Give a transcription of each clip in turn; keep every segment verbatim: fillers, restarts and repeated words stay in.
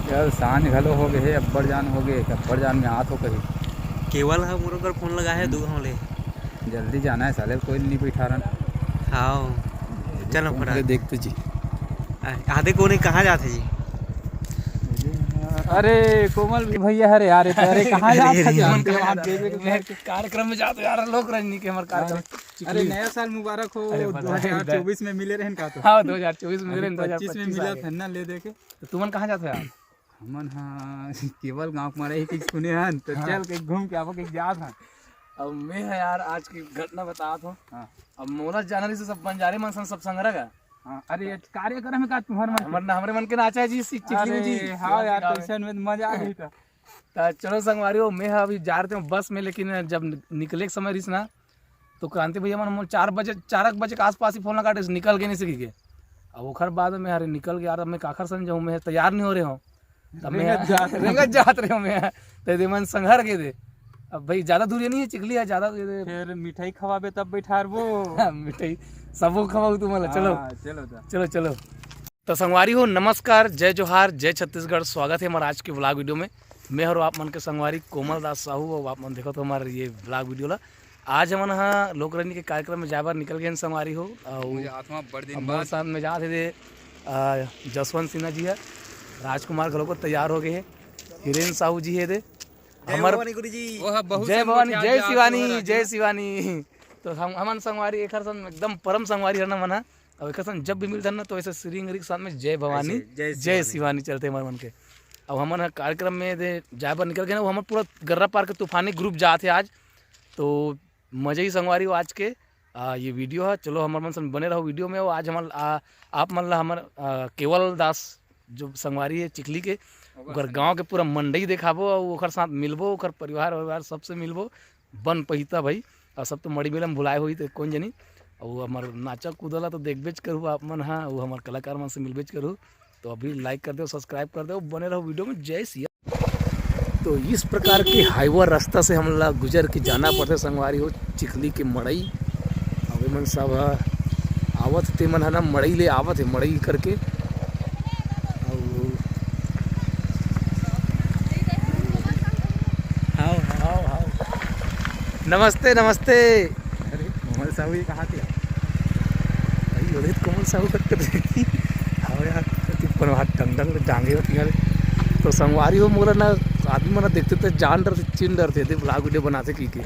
चल, सांझ घलो हो गे हे, अब्बड़ जान हो गे, अब्बड़ जान में आत हो कही। केवल ह मोर कर फोन लगा हे, दू घांव ले। जल्दी जाना हे साले, कोई नहीं बैठा रहन। हाँ, चलो तुम फटाक। पहले देख तो जी। आ, आधे कोने कहाँ जात हे जी? अरे कोमल भैया, अरे यार, ये तो, अरे कहाँ जात हे जी? अरे, हम तो वहाँ देख, देख, देख, कार्यक्रम में जात हो यार, लोक रंजनी के हमारे कार्यक्रम। अरे, चिकली। नया साल मुबारक हो। अरे, बधाई, दो हज़ार चौबीस में मिले रहन का तो? हाँ, दो हज़ार चौबीस में मिले रहन, पच्चीस में दो हज़ार पच्चीस मिला आ गए। था ना, ले देखे। तो तुमन कहाँ जात हो यार? हमन ह केवल गांव के मारे ही कुछ सुने हन, तो हाँ। चल के घूम के आबो के जात हन। अब मैं ह यार आज की घटना बतात हूँ। हाँ। अब मोला जाना रहिस सब बंजारे मन सन सब संग रह गा। हाँ, अरे ये कार्यक्रम हे का तुम्हर मन के? हमर न, हमरे मन के नाचा हे जी, सी-, चिखली में जी। अरे हाँ यार, गाँव में। तैसन में मजा आ गई था। त चलो संगवारी हो, मैं ह अभी जा रहे हूँ बस में, लेकिन जब नि-, निकले के समय रहिस ना, तो क्रांति भैया मन मोला चार बजे, चार एक बजे के आसपास ही फोन लगा के निकल के नहीं सकी के। अब ओखर बाद में, अरे निकल के यार, अब मैं काखर संग जाऊँ, मैं तैयार नहीं हो रहे हूँ। तब मैं रेंगत जात रहे। रेंगत जात रहे हूँ मैं। तो दे मन संघर के दे। अब भाई ज्यादा दूर ये नहीं है, चिखली है, ज्यादा ये दे। फिर मिठाई खवाबे तब बैठारबो। हाँ, मिठाई सबो खवाऊ तुम वाला, चलो। हाँ, चलो तो। चलो, चलो। तो संगवारी हो, नमस्कार, जय जोहार, जय छत्तीसगढ़। स्वागत है हमारा आज के vlog video में। मैं हरो आप मन के संगवारी कोमल दास साहू, और आप मन देखो तो हमारे ये vlog video ला। आज हमन ह लोक रंजनी के कार्यक्रम में जाए बर निकल गए हन संगवारी हो। अउ मुझे आत्मा बड़ दिन अब मोर बाद। साथ में जात हे दे, अ, जसवंत सिन्हा जी ह, राजकुमार घलो को तैयार हो गए हे, हिरेन साहू जी हे दे, जय हमर भवानी गुरु जी। वो ह बहुत जय संग भवानी, गोठिया जय जात शिवानी, हो जय राजू। शिवानी। तो हम, हमन संगवारी एकर संग एकदम परम संगवारी हरना मन ह। अउ एकर संग जब भी मिलथन ना, तो ऐसे श्रृंगारी के साथ में जय भवानी, ऐसे, जय जय शिवानी। शिवानी चलथे हमर मन के। अब हमन ह कार्यक्रम में दे जाए बर निकल गए ना, वो हमर पूरा गर्रा पार के तूफानी group जात हे आज। तो मजा ही संगवारी हो आज के, आ, ये video ह। चलो हमर मन संग बने रहो video में। वो आज हमर, आ, आप मन ला हमर, आ, केवल दास जो संगवारी हे चिखली के, ओकर ओकर संग। गाँव के पूरा मंडई देखाबो, अउ ओकर साथ मिलबो, ओकर परिवार वरिवार सबसे मिलबो। बन पहिता भाई, अउ सब तो मड़ी मेला में भुलाए होही, तो कौन जनी। अउ हमर नाचा कूदा ला तो देखबेच करहू आप मन हा, अउ हमर कलाकार मन से मिलबेच करहू। तो अभी like कर दो, subscribe कर दो, बने रहो video में। जय सिया। तो इस प्रकार के highway रास्ता से हमला गुजर के जाना पड़थे संगवारी हो, चिखली के मड़ई। अब एमन सब ह आवत, ते मन ह ना मड़ई ले आवत हे, मड़ई करके। अउ हाव, हाव, हाव। नमस्ते, नमस्ते। अरे, मोहन साहू, ये कहाँ थे? भाई, उदित कोमल साहू करके देखी। हाव यार, अति पर वहाँ टंगल टांगे होती यार। तो संगवारी हो मोला ना, आदमी मन देखथे त जान डरथे, चिन डरथे, दे vlog video बनाथे की के।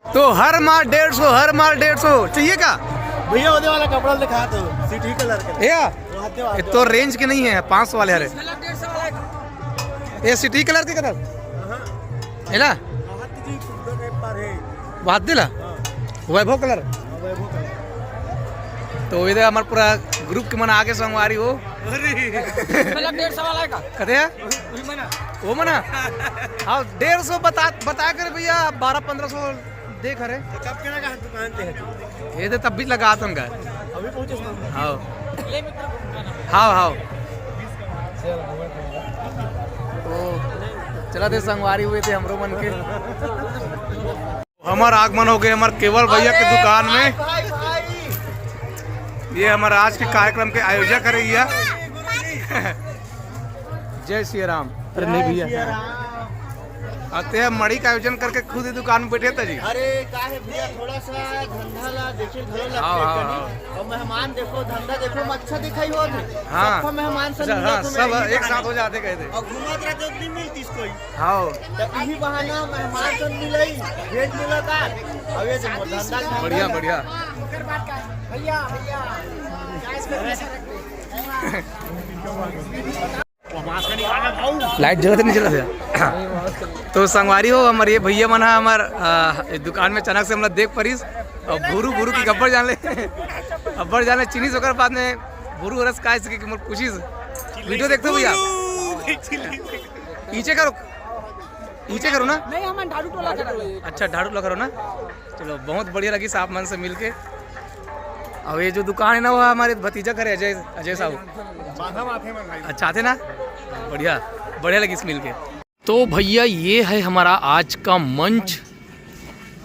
तो हर माल डेढ़ सौ, हर माल डेढ़ सौ चाहिए का? भैया, ओदे वाला कपड़ा दिखा दो, सिटी कलर का। ये आ? वो हाथ दे, हाथ ये दे। तो रेंज के नहीं है, पाँच सौ वाले हरे। ये सिटी कलर के कदम? हाँ। है ना? हाथ जी, कुर्ता टाइप पर है। वो हाथ दिला? हाँ। वैभव कलर? हाँ, वैभव कलर। तो इधर हमारा पूरा group के मन आगे संगवारी हो। अरे। मतलब डेढ़ सौ वाला है का? कते है? वही मना। वो मना? हाँ, डेढ़ सौ बता, बता कर भैया, बारह पन्द्रह सौ देख रहे। तो कब केना का दुकान पे है तू? ये तो तब भी लगा तुम का। अभी पहुंचे। हाँ। हाँ, हाँ। तो चला थे संगवारी हुए थे हमरो मन के। हमार आगमन हो गए हमार केवल भैया के दुकान में। ये हमार आज के कार्यक्रम के आयोजक है भैया। जय सिया राम। अरे नहीं भैया। आते हैं मड़ी का आयोजन करके खुद ही दुकान में बैठे थे जी। अरे का है भैया, थोड़ा सा धंधा ला देखे घरो लगते हाँ, हाँ, हैं। हाँ। और मेहमान देखो, धंधा देखो, में अच्छा दिखाई हो थे। हाँ। सबको मेहमान सन अच्छा, मिलत हाँ, हो, सब मैं यही एक साथ बहाना। हो जाते कहते। और घुमात रहते उतनी मिलती इसको ही। हाँ। तो यही बहाना मेहमान सन मिलई, भेंट मुलाकात। अब ये जो धंधा, धंधा बढ़िया, ना। बढ़िया। भैया, भैया, क्या इसको कैसे रखते हैं? लाइट जलत नहीं जलत है। तो संगवारी हो, हमर ये भैया मन ह हमर, अ, दुकान में अचानक से हमला देख परिस, अउ भूरू भूरू की गब्बर जान ले, अब्बर जान ले चिन्हिस, ओकर बाद में भूरू रस काय सके कि मोर पूछिस। वीडियो देखते हो भैया? पीछे करो, पीछे करो ना। नहीं, हम झाड़ू टोला करा। अच्छा, झाड़ू टोला करो ना। चलो, बहुत बढ़िया लगिस आप मन से मिलके। अब ये जो दुकान है ना, वो हमारे भतीजा करे, अजय, अजय साहू। अच्छा, आते ना, बढ़िया, बढ़िया लगिस मिलके। तो भैया, ये है हमारा आज का मंच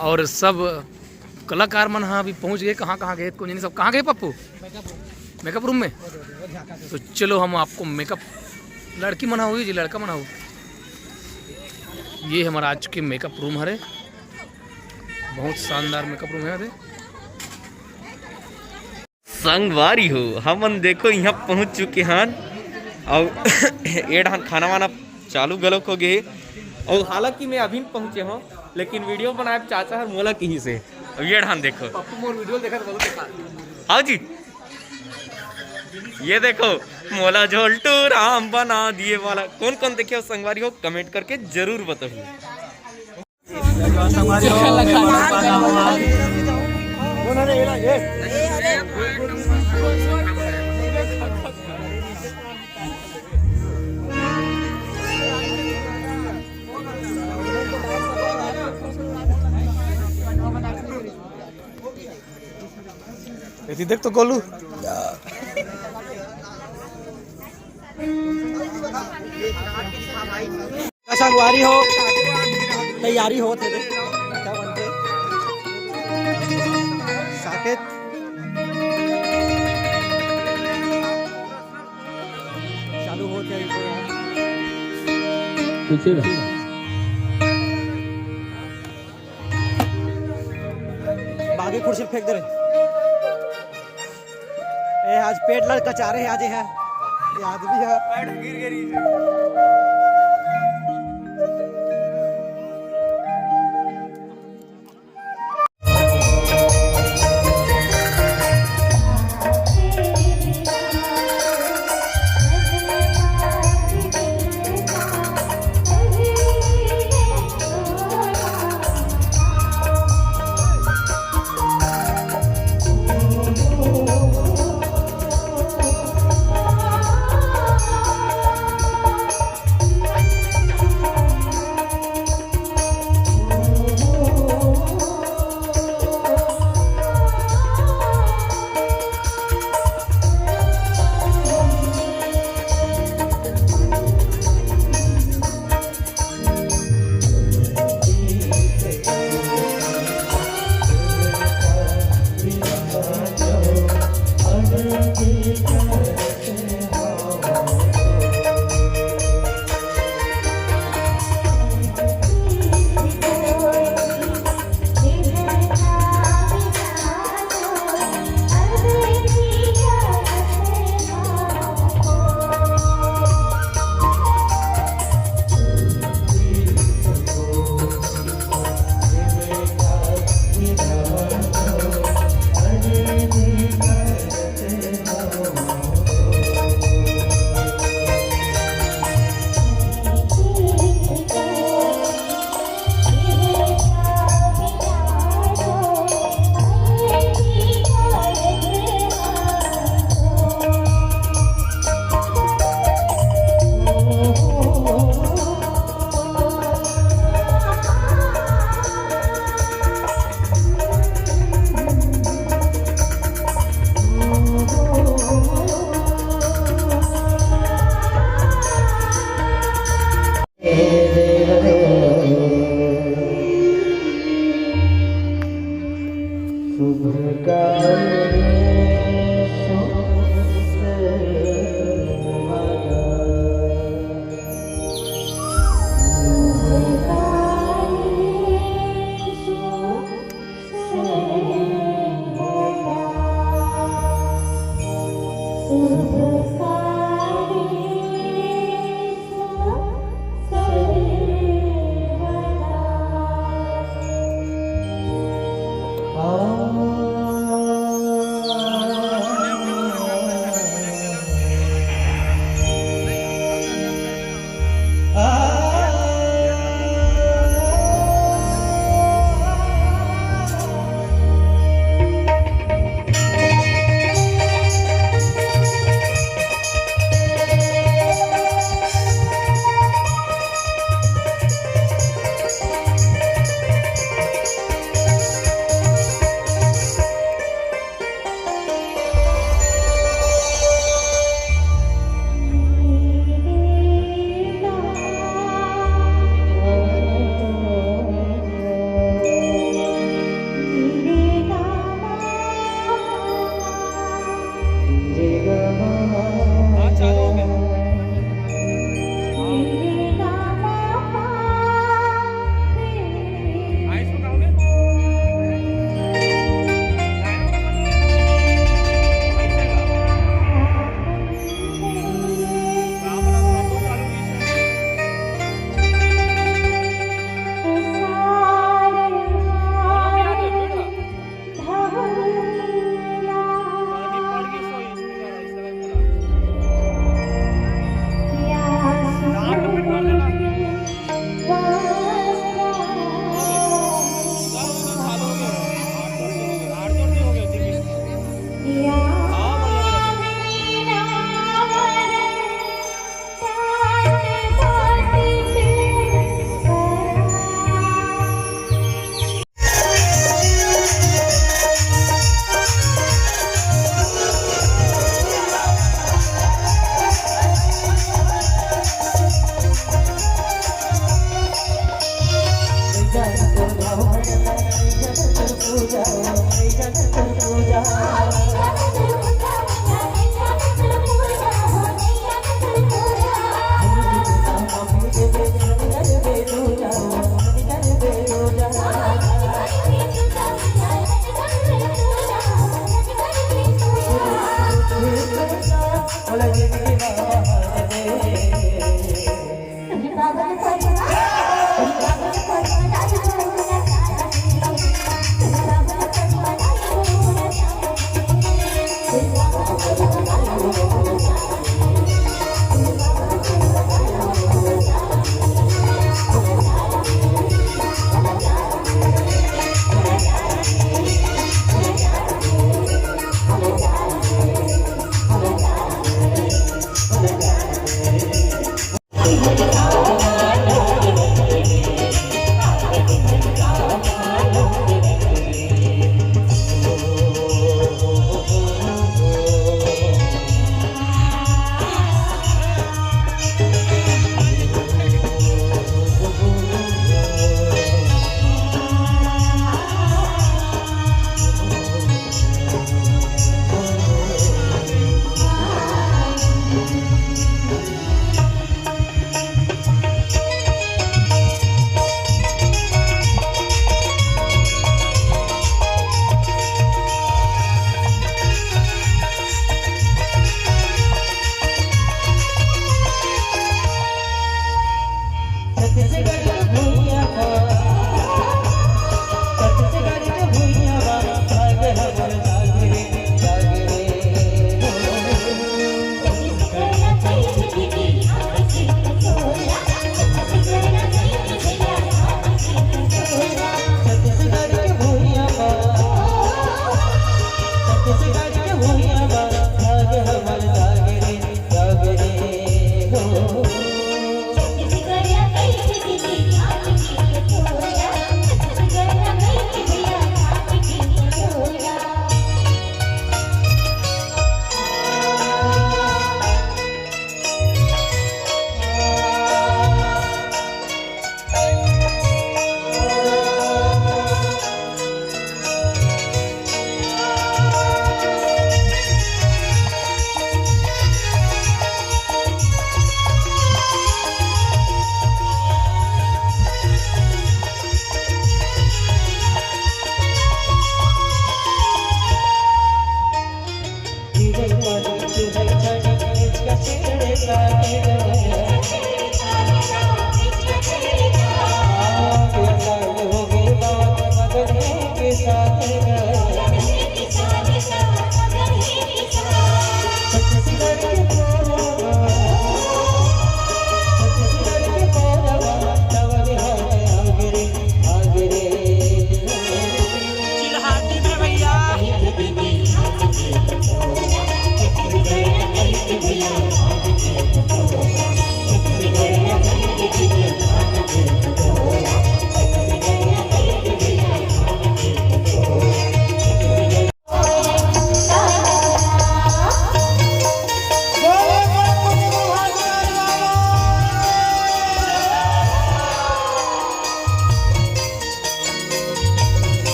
और सब कलाकार मन ह अभी पहुंच गए। कहाँ कहाँ गए, कोन जनी सब कहाँ गए पप्पू? मेकअप रूम में। तो चलो, हम आपको मेकअप, लड़की मन ह होई जी, लड़का मन ह हो। ये हमारा आज के मेकअप रूम हरे, बहुत शानदार मेकअप रूम है। अरे संगवारी हो, हमन देखो यहाँ पहुँच चुके हन, अउ ए ढान खाना वाना चालू घलोक हो गए। अउ हालांकि मैं अभी पहुँचे हूँ, लेकिन वीडियो बनाए चाचा हर मोला किहिसे। अब ये ढान देखो। पप्पू मोर वीडियो देखत बोलो देखा। हाँ जी, ये देखो, मोला झोलटू राम बना दिए वाला। कौन कौन देखे हो संगवारी हो, कमेंट करके जरूर बताइए। एती देख तो गोलू। संगवारी हो, तैयारी होत हे, देख, का बनथे। साकेत चालू होत हे, पीछे रह। बागी कुर्सी फेंक दे रे। ए, आज पेट लड़ कचारे आज है, ये आदमी है।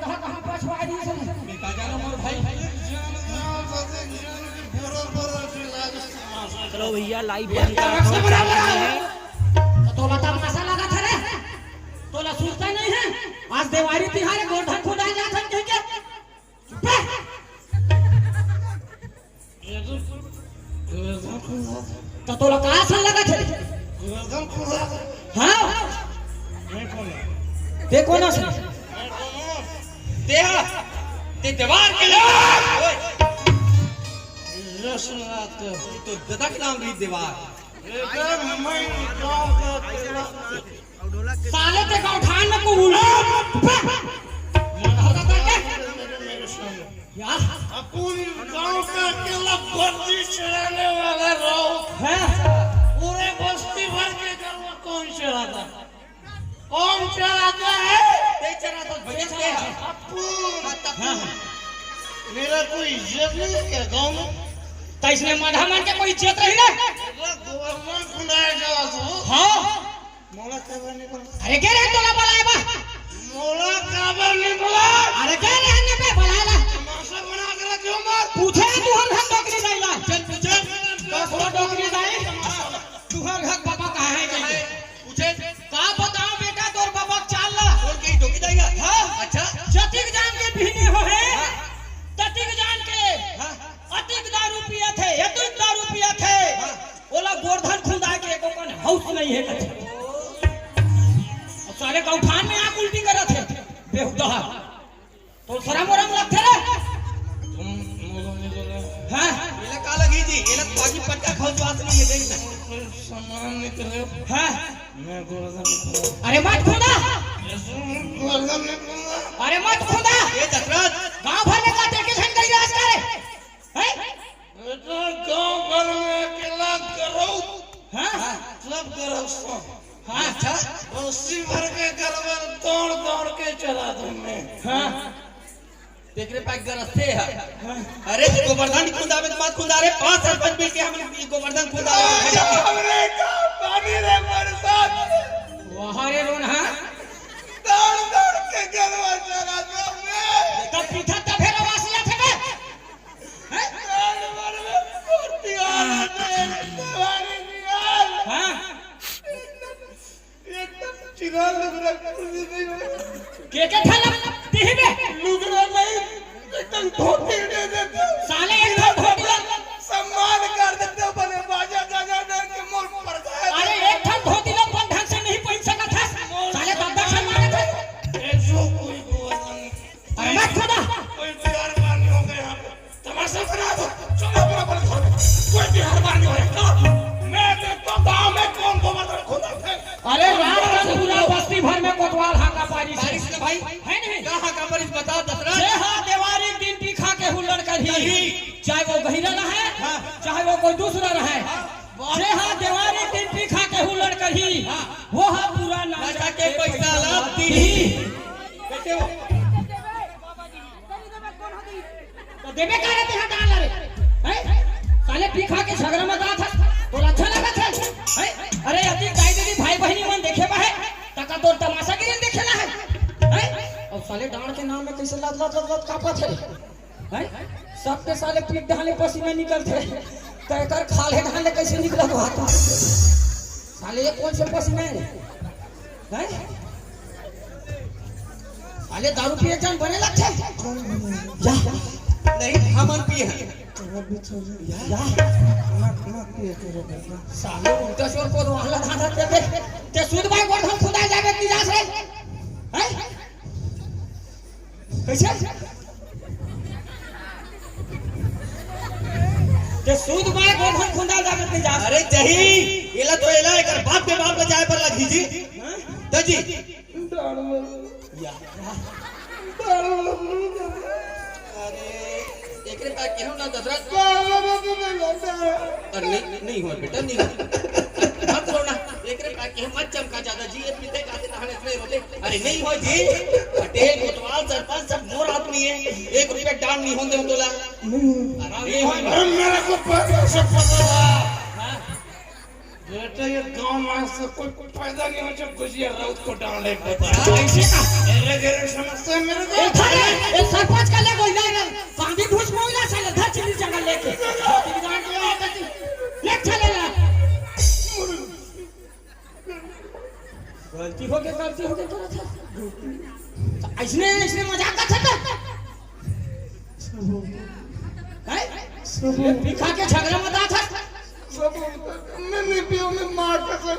कहाँ, कहाँ पछवाई दिस हे? का जानो मोर भाई। चलो भैया, लाइव बंद कर दो, चालू नहीं है। तो तोला तमाशा लगथे रे, तोला सुरता नहीं हे। आज देवारी तिहार हे, गोरधन खुदाए जात हे कहिके। चुप हे। त तोला का असन लगथे? हाँ? ते कोन असन? ते हा, ते देवार के लग। ओए। तो ददा के नाम रही देवार। साले ते गौठान में को उल्लू। यार, अब पूरी गांव का अकेला बत्ती चलाने वाला रहो। हैं? पूरे बस्ती भर के गरवा कौन चलाता? कौन चलाता है? ते चलाता भैया, ते है। अपू। हाँ, तब हाँ। मेरा कोई इज्जत नहीं है क्या गांव में? तो इसने माधा मान के कोई इज्जत रही ना? अरे गोबर में खुंदाए जाओ तो। हाँ। मोला काबर नहीं बोला? अरे के रे तोला बलाए बा? मोला काबर नहीं बोला? अरे के रे अन्य पे बलाए ला? तमाशा बना के रखे हो मत। पूछे तुहर घर डोकरी दाई ला। चल पूछे। तो तोर डोकरी दाई? तुहर घर बाबा कहाँ है कहिके? पूछे। का बताओ बेटा तोर बाबा चाल ला? कौन कही डोकरी दाई ला? हाँ। अच्छा। जतिक जान के पीने हो है। हाँ। ततिक जान के। हाँ। अतिक दारू पियत हे, अतिक दारू पियत हे। हाँ। ओला गोरधन खुंदाए के एको कन हौस नहीं हे कथे। अउ साले गौठान में आके उल्टी करत हे, बेहुदा। तो शरम वरम लगथे रे? तुम बोलो नहीं बोलो। हाँ। एला का लगी जी? एला बाजी पट्टा खाओ, बात नहीं है, देख ना। सामान निकले। हाँ। मैं गोरधन खुंदा। अरे मत खुंदा। गोरधन नहीं खुंदा। अरे मत खुंदा। ये दशरथ। गांव भर में का टेके झंडा ही राज करे। हैं? बेटा, गांव भर में अकेला गरौत। हाँ? सब गरौत सो। हाँ, अच्छा। रस्सी भर के गरबर दौड़ दौड़ के चला दूं मैं। हाँ। तेकरे पास गरस्ते है। हाँ। अरे, गोबरधन खुंदा में तो मत खुंदा रे, पांच सरपंच मिलके हम गोबरधन खुंदा में राजा, हमरे का पानी रे बरसात। वाह रे रोन, हाँ? दौड़ दौड़ के गरबर चला दूं मैं। तब पीठा तब फेर आवाज आथे बे। हैं? हाँ। के के ठन ला दिही बे? लुगरा नहीं, एकदम धोती दे देते। साले एक ठन धोती ला। सम्मान कर देते बने बाजा गाजा डाल के मोर पर जाए। अरे एक ठन धोती ला अपन ढंग से नहीं पहिन सकत हस। साले दस दस ठन मांगत हे। ऐसो कोई बोल नहीं। अरे मत खुंदा। कोई बिहार बार नहीं होगा यहाँ पे। तमाशा बना दो। चलो अपना अपना घर में। कोई बिहार बार नहीं होगा। मैं देखता हूँ गाँव में कौन गोबरधन खुंदाथे। अरे रात का पूरा बस्ती भर में कोतवाल हाका पारी से। बारिश ना भाई। है नहीं? का हाका पारी बता दशरथ? जे हा देवारी दिन पीखा के हुल्लड़ करही। करही। चाहे वो गहिरा रहे, हाँ। चाहे वो कोई दूसरा रहे। हाँ। जे हा देवारी दिन पीखा के हुल्लड़ करही, हाँ। वो हा पूरा नाचा के पैसा ला दिही। कैसे हो? तो देबे का रे तेहा डाल रे? हैं? साले पीखा के झगड़ा मत आत हस। तोला अच्छा लगत हे? हैं? अरे अति दाई दीदी भाई बहिनी मन देखे बा हे। तका तोर तमाशा गिरी देखे ला हे। हैं? अउ साले डांड़ के नाम में कैसे लत लत लत लत कांपत हे? हैं? सबके साले पीठ डाले पसीना निकलथे, त एकर खाल्हे डाले कैसे निकलत होही? साले ये कौन से पसीना हे? हैं? साले दारू पिए जान बने लगथे? या। नहीं, हमन पिए हन। या। साले उल्टा शोर को रोहाला धांधा दे दे। ते सूद बाय गोड़ धन खुदा जाबे नी जास रे। हैं? कैसे? ते सूद बाय गोड़ धन खुदा जाबे नी जास। अरे जही, एला तो एला एकर बाप के बाप ला जाए बर लगही जी। हाँ? तो जी। या। अरे, एकरे पास केहू ना दशरथ। अरे, नहीं, नहीं हो बेटा, नहीं हो। मत रो ना। एकरे पास केहू मत चमका ज्यादा जी, ये पीते खाते तहां इतने रोते। अरे, नहीं हो जी। पटेल, कोतवाल, सरपंच सब मोर आदमी हे। एक रुपया डांड़ नहीं होन दे तोला। नहीं हो। अरे, नहीं हो। अरे, मेरे को पता, सब पता था। हाँ। बेटा, ये गांव मार से कोई फायदा नहीं हो, जब गुजिया राउत को डालने को। ऐसे का? मेरे घर समस्या है, मेरे घर। ए, धर रे, ए, सरपंच का ले कोई ना, ना। कांदी घुस मोइला साले, धर चिल्ली जंगल लेके। ले चले ला। गलती हो गया, गलती हो गया, गलती हो गया। ऐसने, ऐसने मजाक का था तो? हैं? ये दिखा के झगड़ा मत आ था। नहीं, नहीं, पियो में मार कसम।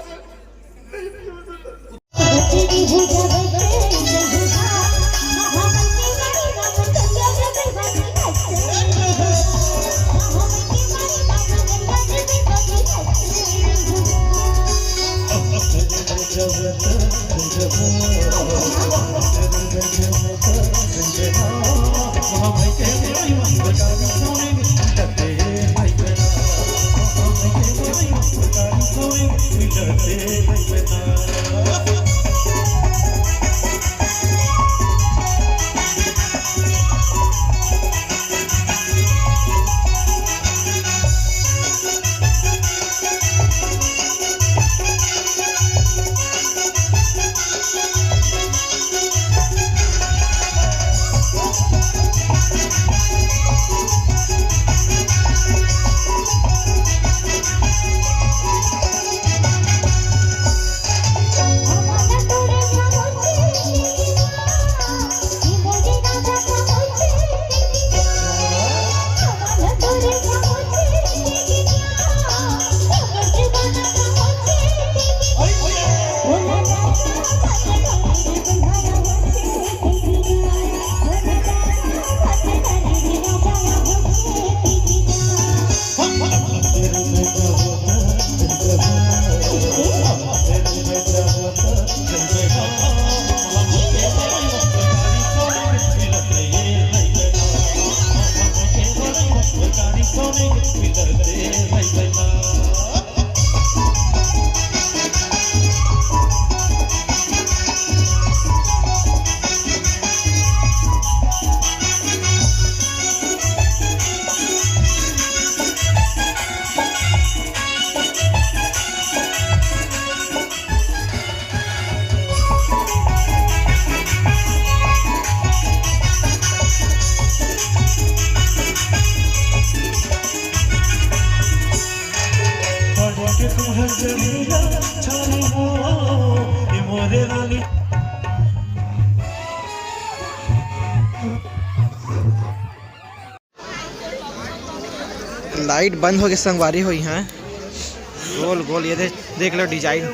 लाइट बंद होके संगवारी होई है। गोल गोल ये दे, देख लो डिजाइन।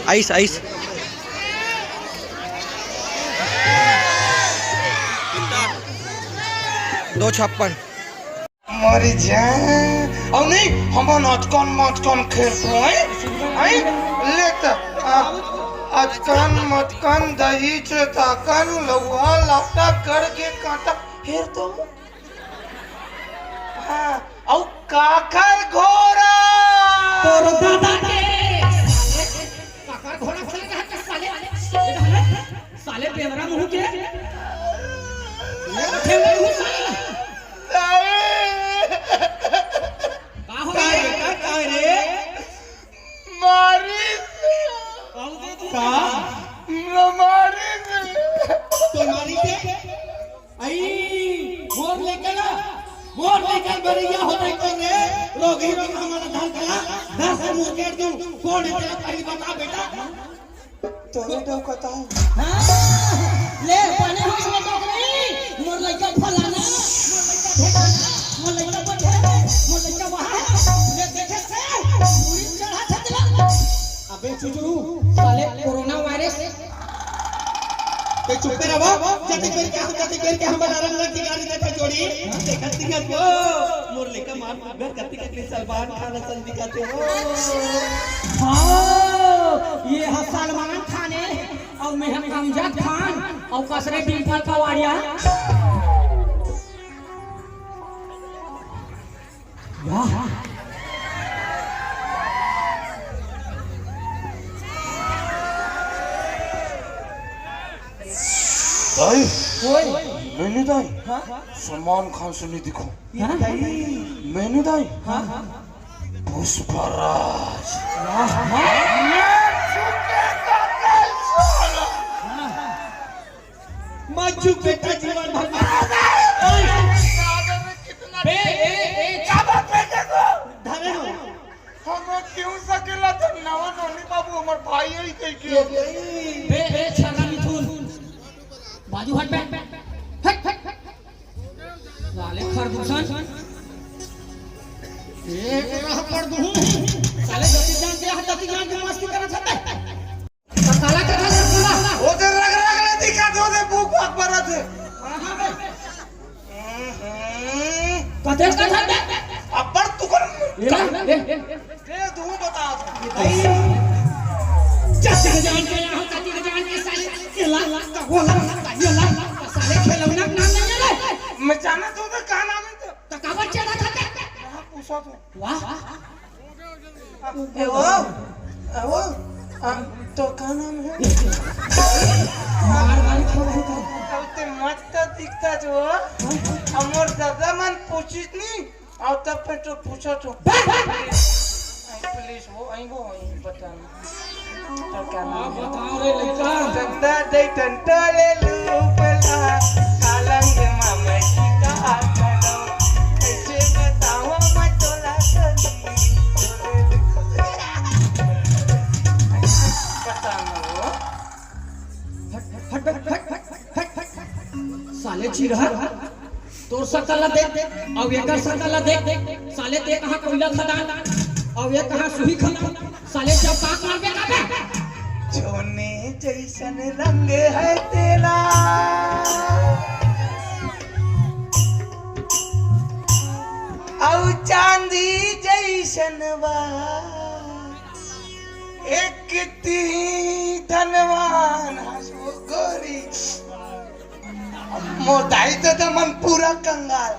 आइस, आइस। दो छप्पन। मरी जाए। अब नहीं, हमन अतकन मतकन खेलबो, हैं? हैं? ले त, आ, अतकन मतकन दही चोताकन लउहा लाटा करके कांटा फेर तो। हाँ, अउ काकर घोड़ा। तोर दादा के। काकर घोड़ा साले रहत साले। साले बेवरा मुंह के। खेल रहे हो साले। का हो का रे? रे, का, का रे? मारी से। का? मारी से। तो मारी से? आई, मोर लेकर, मोर लेकर बरिया होते को रे, रोगी रोग हमारा धर कला, दस मुंह के दूं, कौन है तेरा पहली बता बेटा? तोरे डौकता है। हाँ, ले, पानी हो गया डोकरी, मोर लइका फलाना, मोर लइका ढेकाना, मोर लइका बठेरे, मोर लइका वहां, ले देखे से, पूरी चढ़ा छतला। अबे चुचरू, साले कोरोना वायरस। ते चुप रहो, जते बेर के हम, जते बेर के हम बना रंग की गाड़ी देखा जोड़ी, देखत दिखत वो, मोर लइका मार घर कत्ती कत्ती सलमान खान असन दिखत हे वो। हाँ, ये ह सलमान खान हे, अउ मैं ह अमजद खान, अउ कसरे डिंपल कवाड़िया। वाह। भाई। ओए। मैंने दाई, हाँ? सलमान खान से नहीं दिखो। हाँ? मैंने दाई, हाँ? पुष्पराज। मत चुप बेटा, जीवन भर। बे, ए, ए, क्या बात बेटे को? धरे हो। हम क्यों सकेला तो नवा नोनी बाबू हमर भाई है कह के। बे, ए, छर्रा मिथुन। बाजू हट बे। हट, हट, हट। साले खरदूषण। एक रह कर दूं। साले गति जान के, हाथ गति जान के मस्ती करत हटे। तो साला के था सुना। ओ दे रग रग ले दिखा दो दे भूख भाग बरत है। कते का था? अब्बड़ तुकर। ये ला, ए, ए। दे दूं बता दूं। जतिक जान के यहाँ, जतिक जान के साले, ये ला, का वो ला, का ये ला, का साले खिलौना के नाम नहीं है रे। मैं जाना तो था, का नाम है तो? तो काबर चला था ते? हाँ, पूछा तो। वाह। ए वो, ए वो, आ, तो का नाम है? मार मार खा भाई का। अब ते मस्त दिखता जो। हमर दादा मन पूछिस नहीं। अउ तब पे तो पूछा तो। बे, बे, बे। आई पुलिस वो, आई वो, आई बता ना। तो क्या नाम है? बताओ रे लइका। चंदा दे टंटा ले लू पला, कालंग मामा जी का करो। कैसे बताओ मैं तोला करी? बता ना वो। हट, हट, हट, हट। साले चिरहर, तोर सकल ला देख, अउ एकर सकल ला देख, साले ते कहाँ कोयला खदान, अउ ये कहाँ सुही खदान, साले जब बात मार के काबे। सोने जैसन रंग है तेरा, अउ चांदी जैसन बा। एक ती धनवान हस वो गोरी। मोर दाई ददा मन पूरा कंगाल।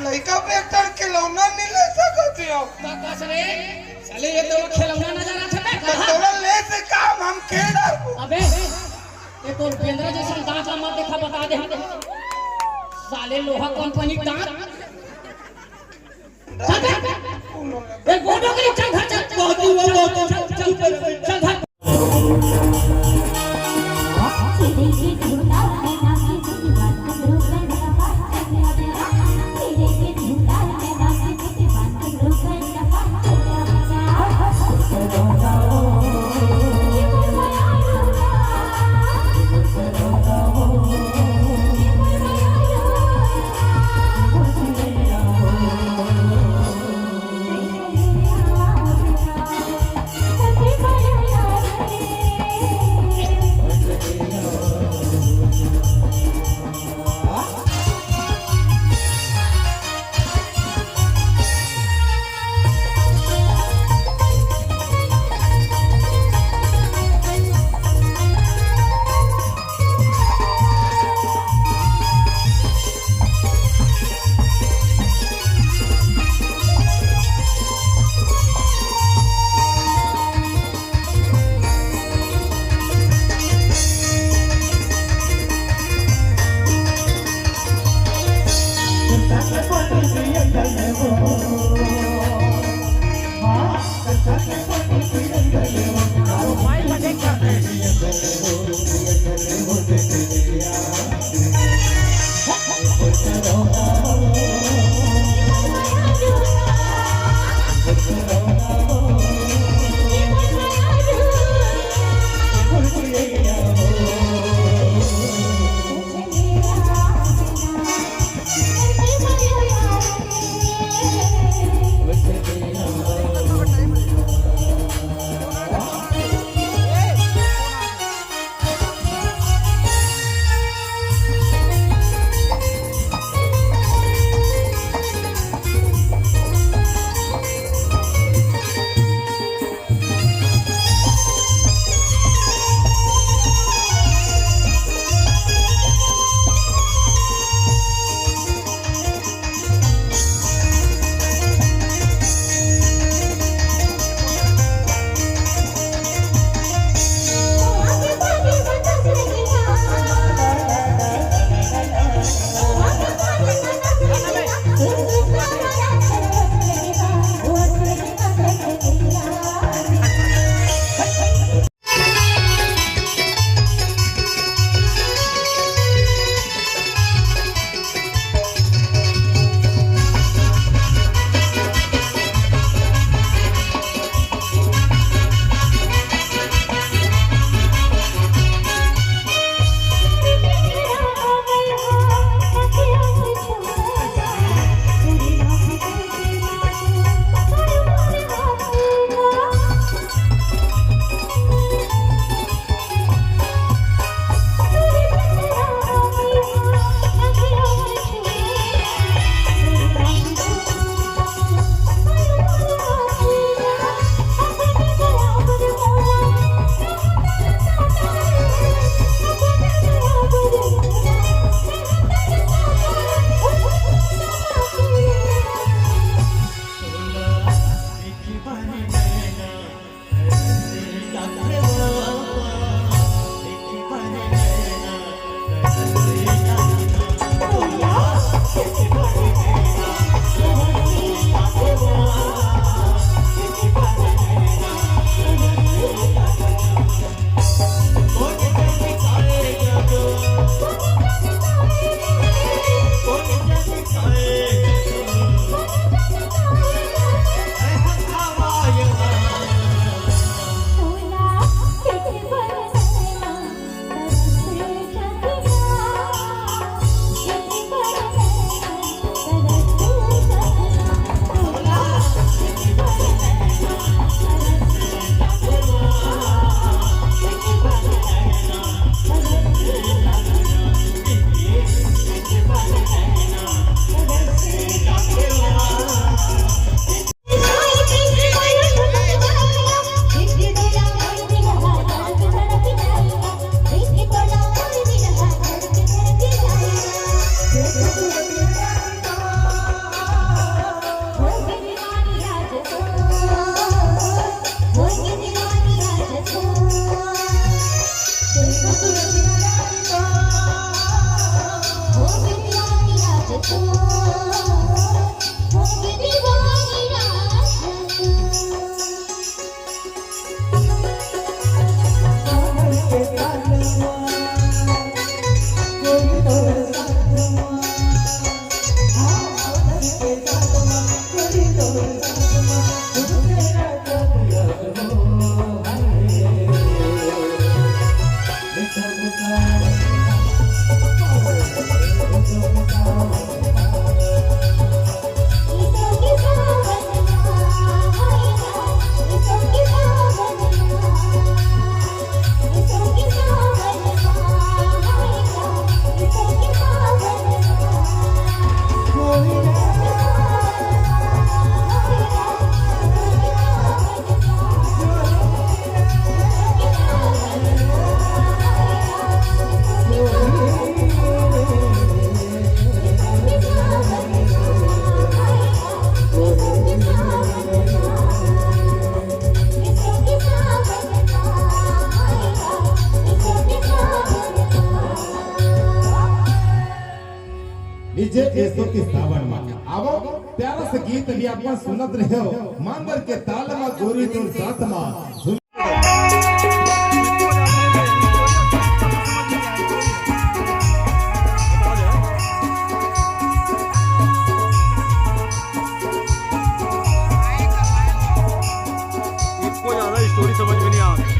लइका बेटा खिलौना नहीं ले सकत हो। का कस रे? साले ये तो खिलौना नजर आथे बे। तो तोला ले से काम हम के डरबो। अबे, ये तो बेंदरा जैसन दांत ला मत देखा, बता दे हम। साले लोहा कंपनी का दांत। ए, गोडो के चल घर चल। बहुत ही वो, बहुत ही चल, चल, चल घर। लीजिए, एसो के सावन मा आवो, प्यारा से गीत अभी आप मन सुनत रहे हो, मांदर के ताल मा गोरी तोर साथ मा। इसको ज्यादा स्टोरी समझ में नहीं आ रही।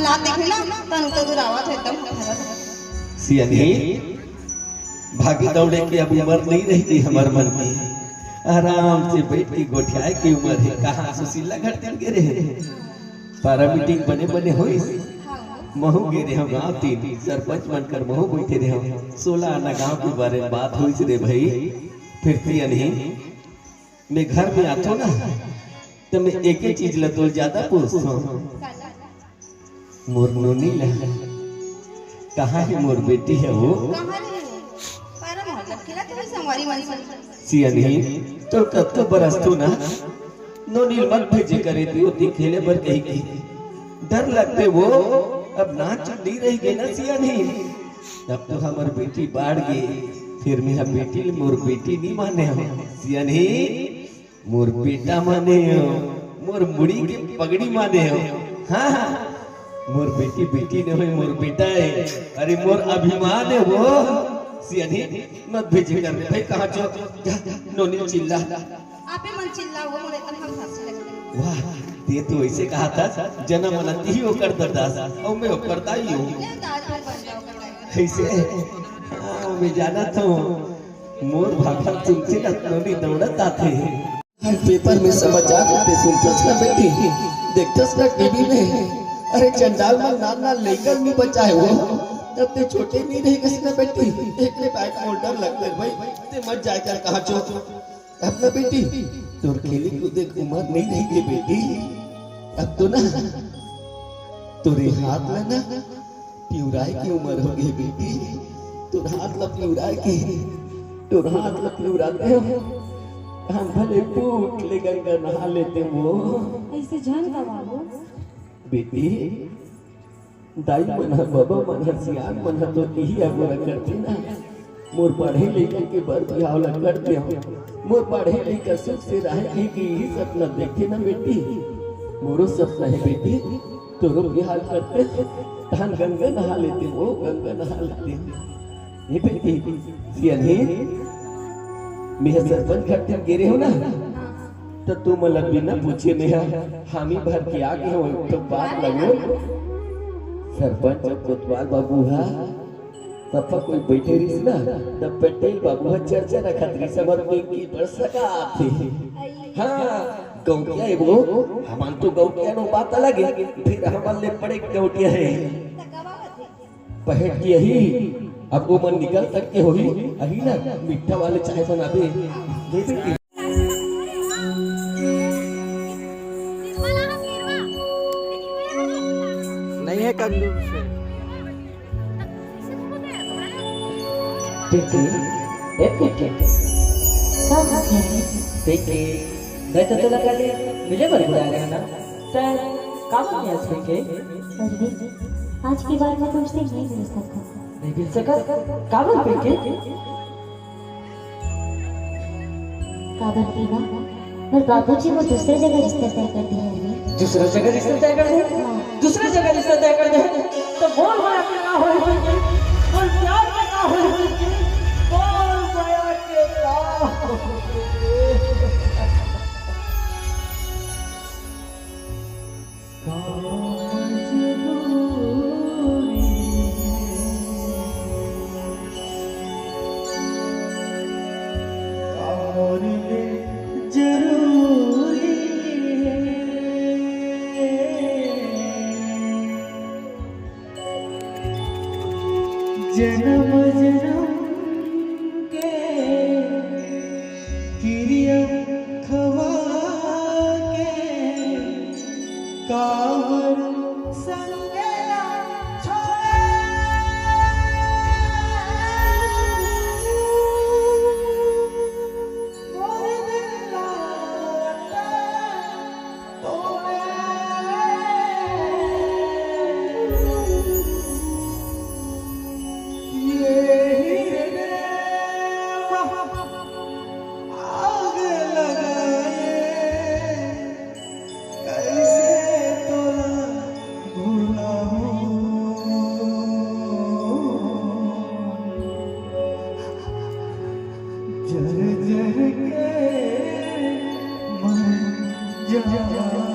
रात देखे ना, तनु तो दुरावत हे एकदम। सियानी, भागे दौड़े के अब उमर नइ रहिगे हमर मन के। आराम से बइठ के गोठियाए के उमर हे। कहाँ सुशीला घर तीर गे रहे? पारा मीटिंग बने बने होइस। महूँ गे रेहेंव गाँव तीर, सरपंच मन कर महूँ बइठे रेहेंव। सोला आना गाँव के बारे में बात होइस रे भई। फिर सियानी, मैं घर में आथों ना, त मैं एके चीज ला तोर ज्यादा पूछथों। मोर नोनी ला, कहाँ हे मोर बेटी हे वो? कहाँ रे? पारा मोहल्ला खेलत हे संगवारी मन संग। सियानी, तोर कतको बरस तो ना, नोनी ल मत भेजे करे ती ओती खेले बर कहिके। डर लगथे वो, अब नान चुन्नी रहिगे ना सियानी। तब तो हमर बेटी बाढ़ गे, फिर मैं ह बेटी ल मोर बेटी नी माने हँव सियानी। मोर बेटा माने हँव, मोर मुड़ी के पगड़ी माने हँव। हाँ, हाँ, मोर बेटी बेटी नोहे, मोर बेटा हे। अरे मोर अभिमान हे वो। सियानी, मत भेजे कर रे भई कहाँ चो। जा, जा, नोनी चिल्ला। आपे मन चिल्ला वो, मोर एकदम हम सासी लगे। वाह, ते तो अइसे कहत हस, जनम मन तिही ओकर ददा हस, अउ मैं ओकर दाई हँव। ले दाई तो बन जाओ कर दाई। कइसे? हाँ, मैं जानत हँव। मोर भाखा सुनथे ना नोनी दौड़त आथे। पेपर में समाचार आथे सुनथस ना बेटी, देखथस ना टीवी में। अरे चंडाल मन नान नान लइका ल नी बचाय वो। तब ते छोटे नी रहिगस ना बेटी, एकरे बात मोर डर लगथे भई, ते मत जाय कर कहाँ चो। अब ना बेटी, तोर खेले कूदे के उमर नइ रहिगे बेटी। अब तो ना तोरे हाथ ला ना पिउराय के उमर होगे बेटी, तोर हाथ ला पिउराय के, तोर हाथ ला पिउराते हँव। हम भले फूट ले गंगा नहा लेते वो। अइसे झन का बाबू। बेटी, दाई मन ह, बबा मन ह, सियान मन ह तो इही अगोरा करथे ना। मोर पढ़े लइका के बर बिहाव ला कर देहूँ। मोर पढ़े लइका सुख से रहे, इही सपना देखे ना बेटी। मोरो सपना हे बेटी, तोरो बिहाव करते, तहन गंगा नहा लेते, वो गंगा नहा लेते। ए बेटी, सियानी, मैं सरपंच घर तीर गे रेहेंव ना, त तुमन ला बिना पूछे मैं ह हामी भर के आ गे हँव। एक ठो बात लगो, सरपंच कोतवाल बाबू ह सफा कोई बइठे रिहिस ना, त पटेल बाबू ह चर्चा रखत रिहिस, हमर पिंकी बड़ सका आथे। हाँ, गौंटिया हे वो, हमन तो गौंटिया नोहन, बात अलग हे, फेर हमन ले बड़े गौंटिया हे। पहेट के अही, अब वो मन निकल तक के होही, अही ना, मीठा वाले चाय बनाबे। दे दे। नहीं है कंजूस से। पिंकी, ए पिंकी। का होथे? पिंकी, मैं तो तोला कल मिले बर बुलाय रहेंव ना। तैं काबर नइ आस पिंकी? अरविंद, आज के बाद मैं तुमसे नहीं मिल सकता। नइ मिल सकस? काबर पिंकी? काबर की ना, मोर बाबूजी वो दूसरा जगह रिश्ता तय कर दे हे अरविंद। दूसरा जगह रिश्ता तय कर दे? हाँ। दूसरा जगह रिश्ता तय कर दे? त बोल मया के का होही पिंकी? बोल प्यार के का होही पिंकी? बोल मया के का होही? जनम जनम के किरिया खवा के काबर संग ला छोड़े। मोर दिल ला तोड़े। ये ही रे आग लगाए, कैसे तोला भुलाऊं? जर जर के मर जाऊं।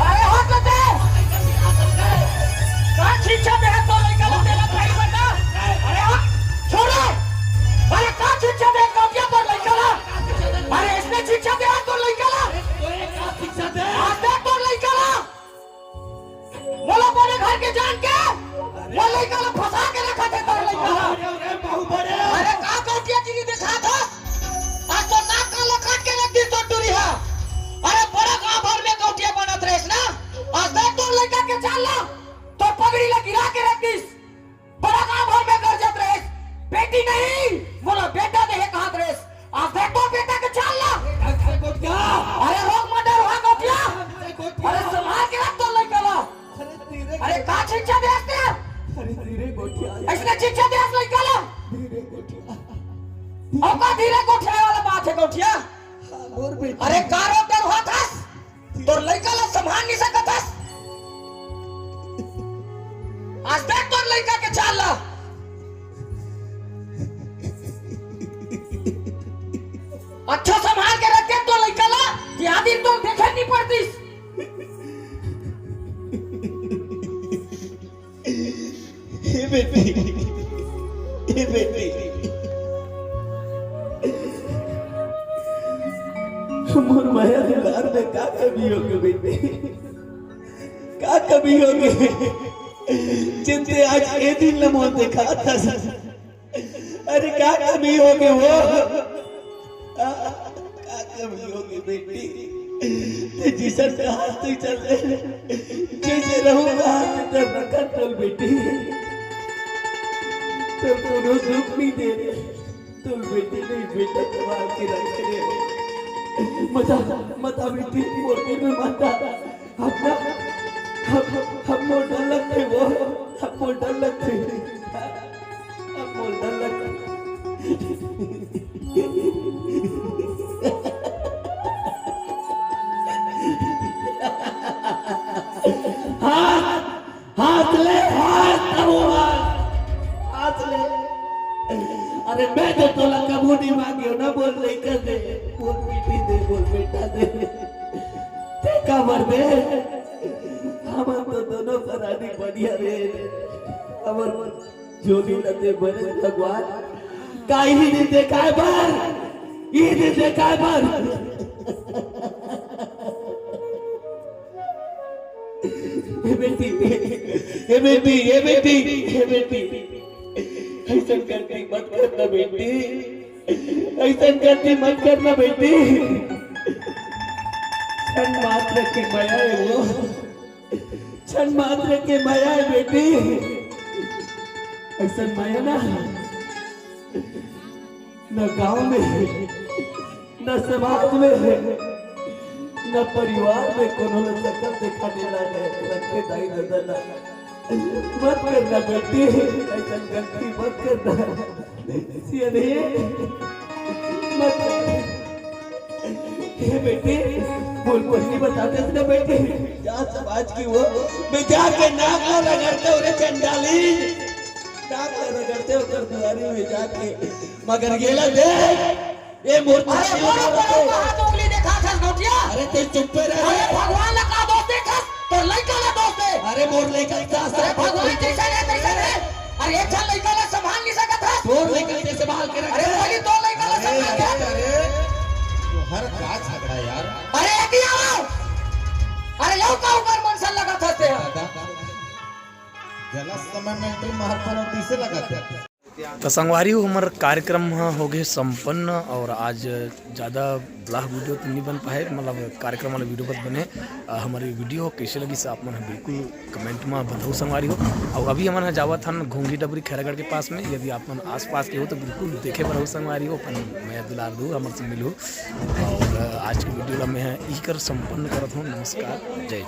अरे हट बे! का शिक्षा दे तोर लइका ला तेला भाई बता? अरे हट, छोड़ रे! अरे का शिक्षा दे कौटिया तोर लइका ला? अरे इसने शिक्षा दे तोर लइका ला? आज दे तोर लइका ला। मोला बड़े घर के जान के, वो लइका ला फंसा के रखा थे तोर लइका ला। अरे का कौटिया गिरी दिखा था? आज तो नाक कान ला काट के रख दी तो टूरी हा। अरे बड़ा गांव भर में कौटिया बनत रहे, इसने अइसने शिक्षा देस लइका ला। अउ का धीरे गोठियाए वाला बात हे गोठिया? अरे का रोक डर हुआ था? तोर लइका ला संभाल नहीं सकत हस। आज देख तोर लइका के चाल ला। अच्छा संभाल के रख दे तोर लइका ला, कि आदिन तो देखे नहीं पड़तीस। हे बेटी, हे बेटी, मोर मया दुलार में का कमी होगे बेटी? का कमी होगे? जेन ते आज ए दिन ल मोर देखात हस। अरे का कमी होगे वो? का कमी होगे बेटी? ते जइसन कहा तइसन रहे, जइसे रहूं कहा ते रखा तोर बेटी। तोर कोनो दुख नहीं दे, तोर बेटी नहीं बेटा कमा के रखे रे। मत आ, मत आ बेटी, मोर दिल में मत आ। हम ना, हम, हम मोर डर लगथे वो, हम मोर डर लगथे, हम मोर डर लगथे। हाथ, हाथ ले, हाथ, अब वो हाथ, हाथ ले। अरे मैं तो तोला कभू नहीं मांगे हो ना, मोर लइका दे, मोर बेटी दे, मोर बेटा दे। ते काबर दे? हमर तो दोनों परानी बढ़िया रे। हमर जोड़ी ल दे बने भगवान। का इही दिन देखाए बर, इही दिन देखाए बर। हे बेटी, हे बेटी, हे बेटी, हे बेटी, अइसन गलती मत करना बेटी। अइसन गलती मत करना बेटी। क्षण मात्र के मया हे वो, क्षण मात्र के मया हे बेटी। अइसन मया ना, न गांव में, न समाज में, न परिवार में कोनो ल सकल देखाने लागे रखे दाई ददा ला। मत करना बेटी, अइसन गलती मत करना। सियाने, मत कर। हे बेटी, मोर पहिली बता देस ना बेटी, जा समाज की वो, मैं जाके नाक ला रगड़ते हो रे चंडाली, नाक ला रगड़ते हो कर दुआरी में जाके, मगर ये ला देख, ए मोर अरे चाची बोलो, बोलो, कहाँ तो उंगली देखा था नोटिया? अरे तू चुप्पे रह अरे रे। भगवान ला का दोष देखा? तोर लइका ला दोष दे। अरे मोर लइका का अरे भगवान जइसन हे, तइसन हे। अरे एक झन लइका ला संभाल नहीं सकत हस। तोर लइका के संभाल के रख अरे ले। बोली तोर लइका ला अरे, संभाल के अरे, रख। अरे, तोहर का झगड़ा यार? अरे एती आओ। अरे यो का ऊपर मन से लगत हस ते? दादा, गलत समय में एंट्री मारता ना, तीसे लगत है। त संगवारी हो, हमर कार्यक्रम ह होगे संपन्न और आज ज्यादा ब्लाह वीडियो तो नहीं बन पाए, मतलब कार्यक्रम वाला वीडियो बस बने। अ, हमर ये वीडियो कइसे लगिस आप मन ह बिल्कुल कमेंट में बताओ संगवारी हो। और अभी हमन ह जावत हन घोंघी डबरी खैरागढ़ के पास में। यदि आप मन आसपास के हो तो बिल्कुल देखे बर हो संगवारी हो, अपन मया दुलार दू, हमर से मिलू। और, अ, आज के वीडियो ला मैं ह इही कर संपन्न करत हूँ। नमस्कार, जय जोहार।